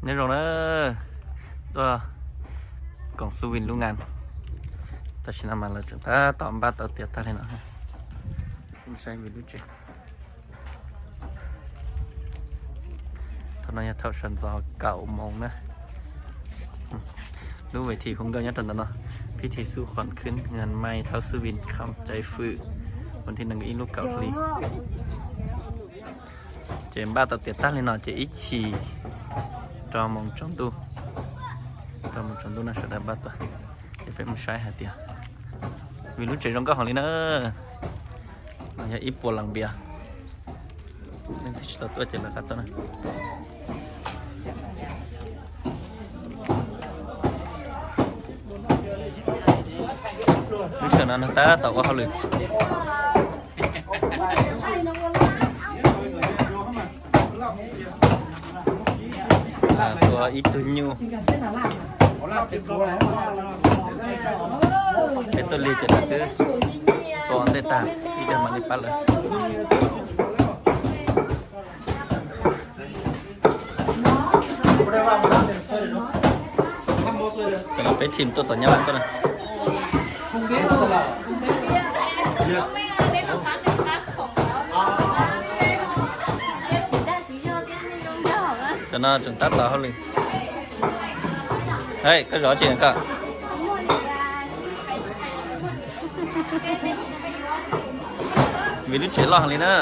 Nyob zoo na, tuaj koom Xub Vin lub ngan. Tam sim no mas lawv tseem tab tom npaj tau tiav tag li no. Saib Vin lub tsev. Thaum no yog thaum sawv ntxov kaum moos na. Lub ves thi hu nkauj nyob rau ntawm no, pib thi xub khuam khwb ngan mai thaub Xub Vin kham caiv fwm, vas thib nees nkaum ib lub kaum hli. Ces npaj tau tiav tag li no ces ib chim rau moos tsaus ntuj, rau moos tsaus ntuj no sawv daws npaj tau. Ces peb mus saib hais tias, Vin lub tsev zoo nkauj heev li na. No yog ib puas las npias. Leej twg tsis tau tuaj ces lawv qab tuaj na. Lub sij hawm no nws tab tom ua hauj lwm. Tua ib tug nyuj. Peb tuaj lig ces lawv twb tua ntej tag, ib pliag mam li pab lawv. Ces peb team tuaj tom Nyab Laj tuaj na. Cov no tseem tab tom hauj lwm. Hej, koj zov tsi koj? Vim lub tsev loj heev li na.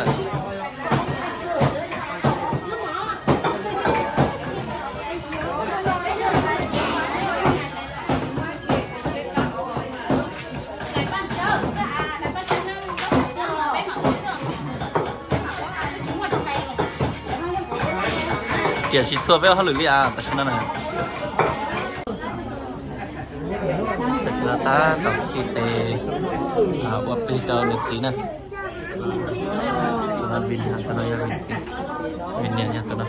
Riam tsis txhua peb ua hauj lwm li as tam sim no na. Tam sim no tab tom khi tes ua plig rau nws txiv na. Tus no Vin, tus no yog Vin txiv, Vin niam yog tus no.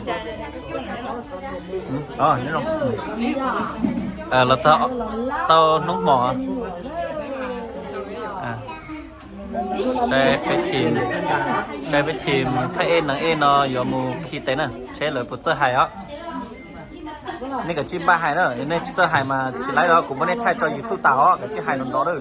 Los txog tau hnub hmo. Saib peb team, saib peb team thaj ej nees ej no yuav mus khi tes na, seb lawv puas txawj hais os. Nej kav tsij npaj hais na, nej tsis txawj hais mas tsis laib los kuv muab nej thaij tso YouTube tas os, kav tsij hais nrov nrov na.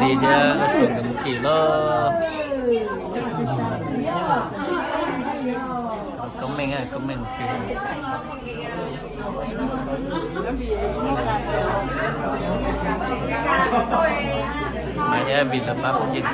Li thiab, koj Suav nkawd mus khi los. Koob Meej, Koob Meej mus khi. Mas thiab Vin los pab phooj ywg.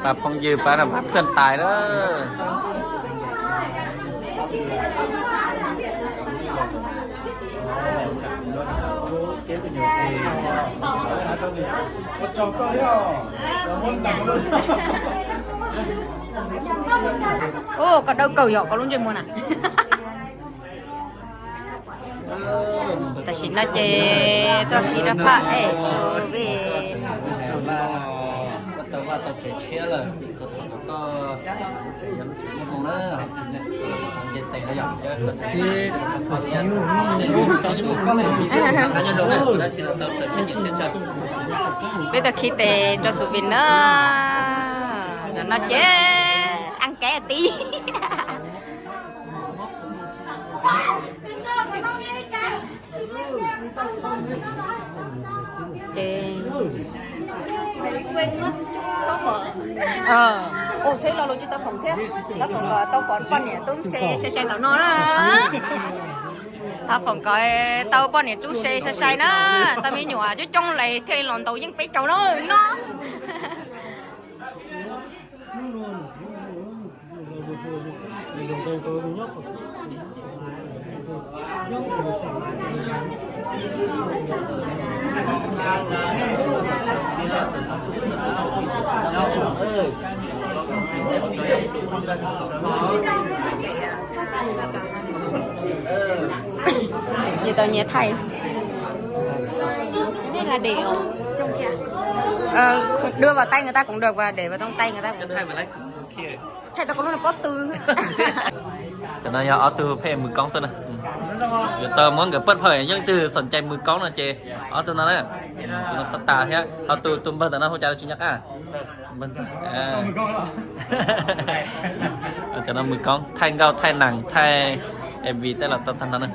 Pab phooj ywg, pab pab phwj tais lawm. Ua koj dawb kawg yog koj lub ntsej muag na. Tam sim no ces tuaj khi rau phaj es xu vij. Peb tuaj khi tes rau xu vij na. Tam no ces an kev tib. Ces, ua tsheb lo lus tsis tau foom thiab, tau foom kom tau pom poj niam tub se se se ntawm no na. Tau foom kom tau poj niam tub se sai sai na, tau me nyuam coob coob lawm thiaj li los ntaus yeej peb caug no no. Vậy tao nhớ thầy. Cái này là để ở trong kia. Ờ, đưa vào tay người ta cũng được và để vào trong tay người ta cũng được. Thầy tao có luôn là post tư. Cov no yog ob tug pheej mus koob tuaj na. Yuav tau muab nkawd paj phawm, yeej twg xom cai mus koob no ces ob tug no na. Tus no xav tas thiab ho tus tus npawg ntawm no hu cas tsis nco qab. Cov no mus koob thaij nkauj thaij nees thaij M V tej los tau tag nrho na.